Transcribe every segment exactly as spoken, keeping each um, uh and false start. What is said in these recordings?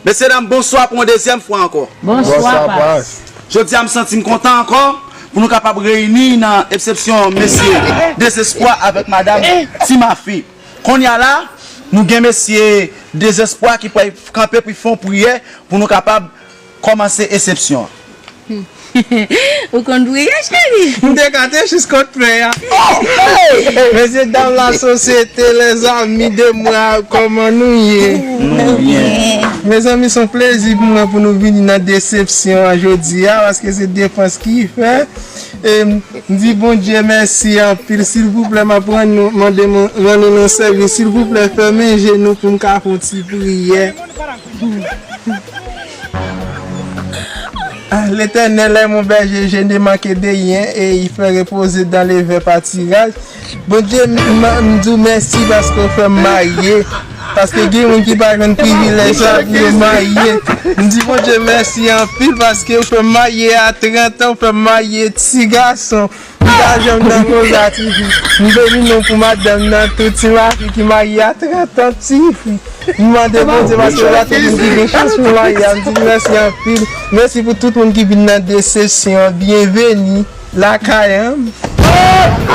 Mesye dam, bonswa pou yon dezyèm fwa ankò. Bonswa, Pas. Jodi a, m santi m kontan ankò pou nou kapab reyini nan esepsyon mesye Dezespwa avèk madanm Timafi. Kounye a la, nou gen mesye Dezespwa ki pral kanpe pou fè yon priyè pou nou kapab kòmanse esepsyon an. Ou konn priye, cheri? M te kate jis kot pè a. Mesye dam, lasosyete, lèzanmi, de mwa, kòman nou ye? Nou byen. Mezanmi, se yon plezi pou mwen pou nou vini nan esepsyon an jodi a, paske se defans ki fè. E m di Bondye mèsi anpil. Silvouplè, m ap rann nou, mande nou, rann nou yon sèvis. Silvouplè, fèmen je nou pou m ka fè yon ti priyè. Ah, L'Éternel est mon berger, je ne manque de rien, et il fait reposer dans les verts pâturages. Bondye, m, m, m di w mèsi paske w fè m marye. Paske gen moun ki pa jwenn privilèj sa pou yo marye. M di Bondye mèsi anpil paske w fè m marye a trant an, w fè m marye ti gason. M pa janm nan koze a ti fi. M beni non pou madanm nan tou, Timafi ki marye a trant an, ti fi. M mande Bondye paske pa tout moun ki gen chans pou marye a. M di mèsi anpil. Mèsi pou tout moun ki vin nan esepsyon an. Byenveni lakay an.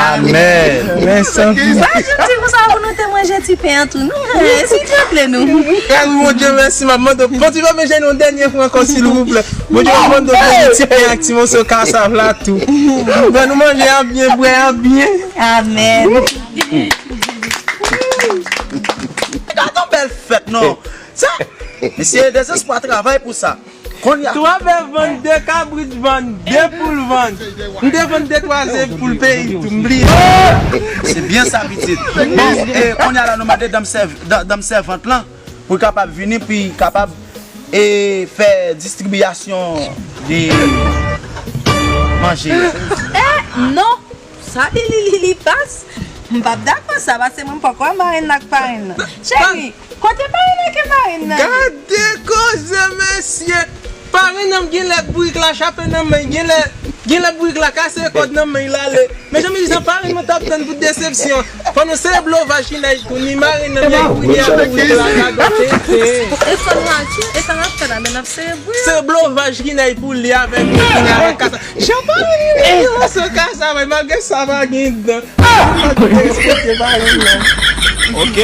Amèn. Mèsi anpil. Pa janm di konsa pou nou te manje ti pen an tou, non. Eh, silvouplè, nou. Kay Bondye mèsi, m ap mande w, bon, ti pa manje yon dènye fwa ankò, silvouplè. Bondye, m ap mande w beni ti pen ak ti moso kasav la tou. Bon, nou manje an byen, bwè an byen. Amèn. Gad yon bèl fèt, non. Sa, mesye Dezespwa travay pou sa. Kounye a. Twa bèf vann, de kabrit vann, de poul vann. M te vann de twa ze poul peyi tou, m bliye. Se byen sa, pitit. Bon, e, kounye a la, nou mande dam sèv-, da-, dam sèvant lan pou l kapab vini, pou l kapab, e, fè distribiyasyon de manje. Eh, non! Sa li, li, li, li pas. M p ap dakò sa, paske mwen poko wè marenn nan ak parenn nan. Cheri, kote parenn nan ke marenn nan ye? Gade koze, mesye! Parenn nan gen lè bourik la chape nan men, gen lè, gen lè bourik la kase kòd nan men, l ale. Men jan m di sa, parenn mwen t ap tann pou desepsyon. Fò nou selebre ovaj ki nan tou, ni marenn nan, ni bourik la, gade tete. E fò n rache, e sa n ap fè la, men n ap selebre. Selebre ovaj ki nan pou li avèk, avèk kasa. Jan parenn li, li lanse kasa, men malgre sa pa gen dan. Malgre te respekte parenn nan. Ok.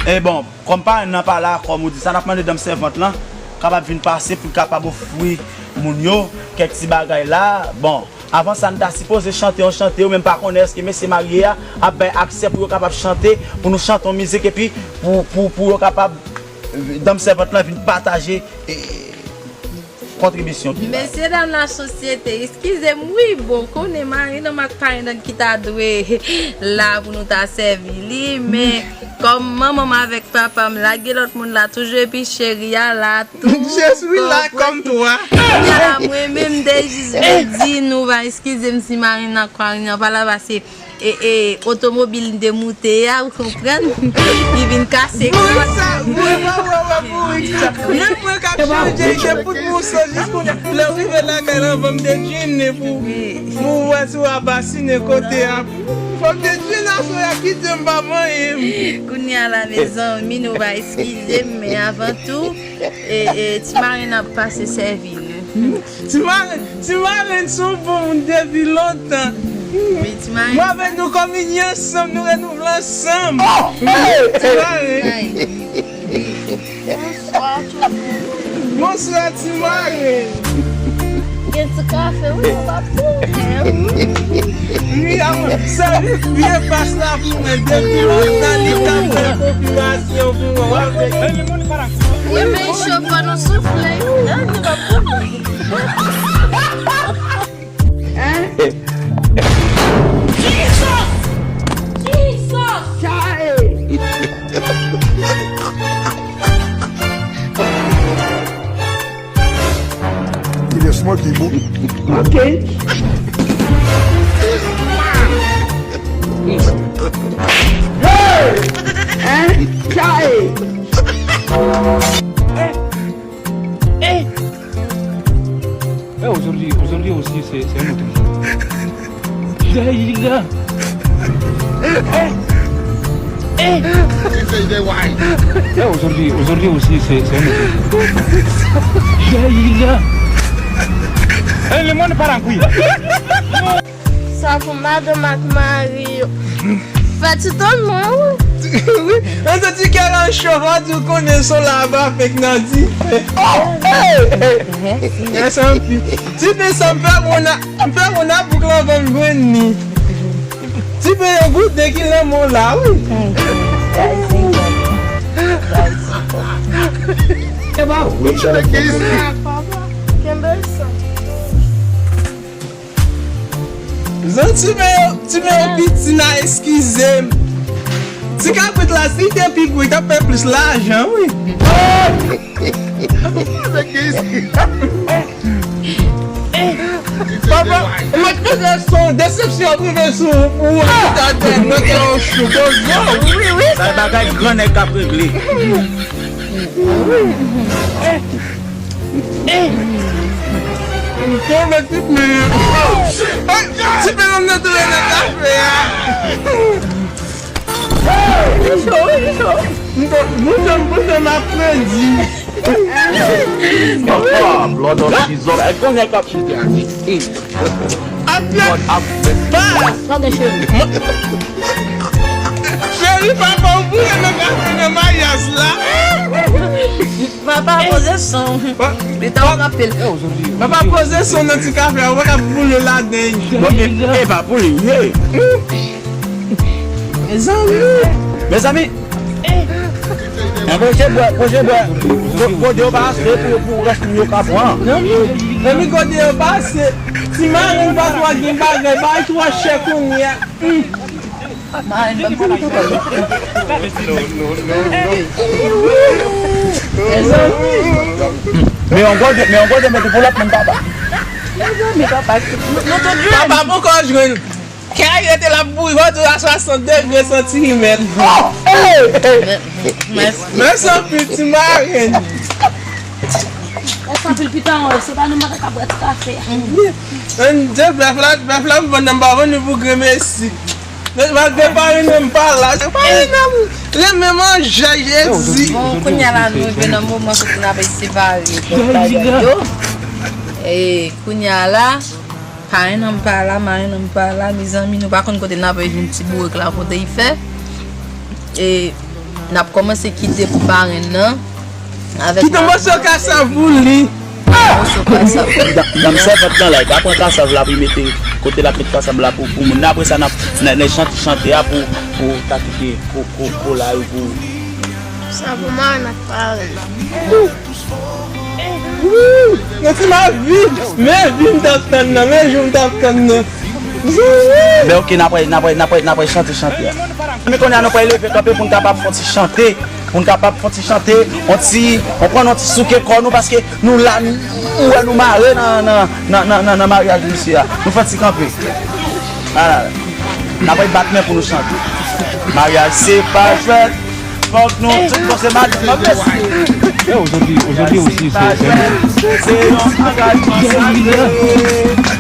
E bon, kòm parenn nan pa la, kòm ou di sa, n ap mande dam sèvant lan kapab vin pase pou l kapab ofri moun yo kèk ti bagay la. Bon, avan sa, n ta sipoze chante yon chante, ou menm pa konnen èske mesye marye a ap bay aksè pou yo kapab chante, pou nou chante yon mizik, epi pou, pou, pou yo kapab, dam sèvant lan vin pataje, e, kontribisyon ki la. Mesye dam lasosyete, eskize m, wi, bon, konnen marenn nan ak parenn nan ki ta dwe la pou nou ta sèvi li, men kòm manman m avèk papa m la, gen lòt moun la toujou, epi cheri a la tou. Je suis là comme toi. Kounye a la, mwen menm, m te jis vle di nou va eskize m si marenn nan ak parenn nan pa la, paske e, e, otomobil m te moute a, ou konprann? Li vin kase. Bourik sa, bourik, wè, wè, wè, bourik sa. Menm mwen k ap chanje ide pou moso jis kounye a. Lè w rive lakay la, anvan m te djine pou, pou wè si w ap asine kote a. Fò m te djine aswè a, kite m pa manyen m. Kounye a la, mezanmi, nou va eskize m, men avan tou, e, e, ti marenn ap pase sèvi nou. Ti marenn, ti marenn se yon bon moun depi lontan. Wi, ti marenn. Mwen avèk nou kominye ansanm, nou renouvle ansanm. Ti marenn. Bonswa tout moun. Bonswa ti marenn. Gen ti kafe wi, nou p ap tounen. Wi, a mwen, sèvi vye pas la pou mwen depi lontan, li t ap fè konfimasyon pou mwen. W ap veye. Wi, men cho fò nou soufle. Nan, li p ap tounen. Hein? Jesus! Jesus! Chae! Il est small, qui est beau. Ok. Hey! Hein? Chae! Eh! Eh! Eh, aujourd'hui, aujourd'hui aussi, c'est, c'est un autre jour. Jaïra! Eh! Eh! Say they white. Eh, aujourd'hui, aujourd'hui aussi, c'est c'est un autre jour. Ya, ya. Eh, le monde part en couille. Sa pou madanm ak mari yo. Fè ti tann mwen, wi. Wi, an santi kè lan cho, fò di w konnen son laba fèk nan dife. Oh! Hey! Hey! Mèsi anpil. Ti pen sa m fè moun a, m fè moun a bouk lan van m jwenn ni. Ti pen yon goute ki lan mon la, wi. Kenbe sa. Zan ti men yo, ti men yo piti na eskize m. Ti kaprit la, si te pi gwo, li t ap fè plis lajan, wi. Papa, mwen te se son desepsyon prive sou ou, ou a ta tè, mwen te yon chou, bonjou. Wi, wi. Sa bagay gran nèg k ap regle. M tonbe tout men. Ay, ti men nan tonbe nan kafe a. Li cho, li cho. M to-, m to-, m to-, m ap fredi. Papa, blood of Jesus. Ay, konn nèg k ap chite a. Ap fè pa. Cheri, papa, ou boule nan kafe nan maryaj la. Papa, poze son. Li ta w rapel. Papa, poze son nan ti kafe a, ou pa ka boule ladan. Bon, e, e pa pou li ye. Mezanmi. Mezanmi. Nan pwochen bwè, pwochen bwè. Ko-, kote yo pa ase pou, pou rès moun yo ka pran. Zanmi, zanmi, kote yo pa ase. Ti marenn pa twa gen bagay, bay twa chè kounye a. Marenn pa twa. Mezanmi. Men yon gode, men yon gode, men pou lòt moun papa. Mezanmi, papa, nou tout jwenn. Papa poko jwenn. Kè a rete la pou jodi a swasant degre santimèt. Mèsi anpil ti marenn. Mèsi anpil pita, se pa nou mande ka bwè ti kafe. Ann, de bèf la, bèf la m vann nan m pa vann li pou grenmesi. Malgre parenn nan m pa la, se parenn nan m renmen manje Jezi. Bon, kounye a la nou rive nan moman kote n ap separe bèf bagay yo. E kounye a la, parenn nan m pa la, marenn nan m pa la, mezanmi, nou pa konn kote n ap jwenn ti bourik la, kote l fè. E n ap kòmanse kite pou parenn nan. Kite moso kasav pou li. Moso kasav. Dan, dan m sèvant nan la, li ka pran kasav la pou li mete kote l ap met kasav la pou, pou moun nan. Apre sa, n ap, n, n chante, chante a pou, pou ta kite ko, ko, kola yo pou. Sa pou marenn ak parenn. Wi, mèsi lavi. Men vi m t ap tann nan, men jou m t ap tann nan. Men oke, n ap, n ap, n ap, n ap chante, chante a. Men kounye a nou pral leve kanpe pou n kapab fè yon ti chante, pou n kapab fè yon ti chante, yon ti, nou pran yon ti souke kò nou, paske nou la, nou, ou wè nou mare nan, nan, nan, nan, nan, nan maryaj misye a. Nou fè yon ti kanpe. Ala. N ap bat men pou nou chante. Maryaj se pa jwèt. Fòk nou tout panse madanm nan. Eh, aujourd'hui, aujourd'hui aussi, c'est c'est un jour. Se yon angajman sakre.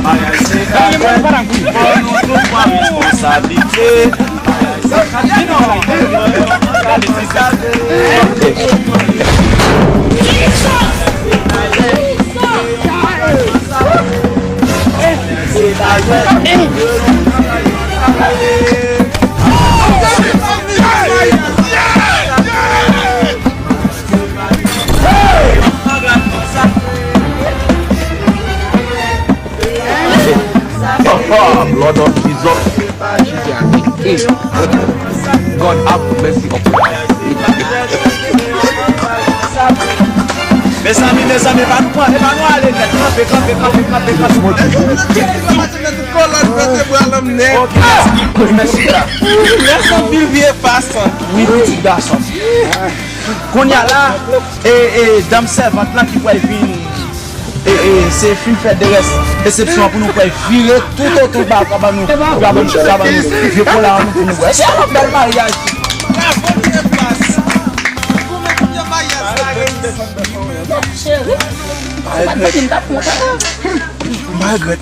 Maryaj se pa jwèt. Fòk nou tout pran responsablite. Maryaj se pa jwèt. Lord of Jesus. God have mercy upon us. Mezanmi, mezanmi, epa nou pran, epa nou ale nèt. Kanpe, kanpe, kanpe, kanpe, kanpe. Mèsi anpil vye fason. Wi, pitit gason. Kounye a la, e, e, dam sèvant lan ki pral vin, e, e, se fin fè de rès resepsyon an pou nou pral vire tout otou ba, ba nou, ba nou, ba nou vye kola an nou pou nou bwè. Se yon bèl maryaj. Cheri. Margaret. Margaret.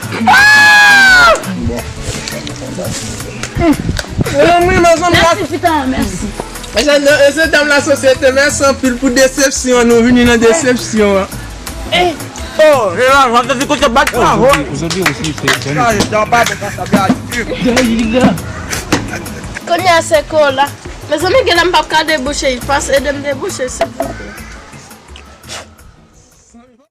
Mezanmi, mezanmi, la. Mèsi, Pita, mèsi. Mezanmi, mesye dam la sosyete, mèsi anpil pou desepsyon an. Nou vini nan desepsyon an. Oh, e la, w ap di kote bat la, ho. Ozodwi osi, se... Kounye a se kola. Mezanmi, genlè m p ap ka debouche, pas ede m debouche, silvouplè.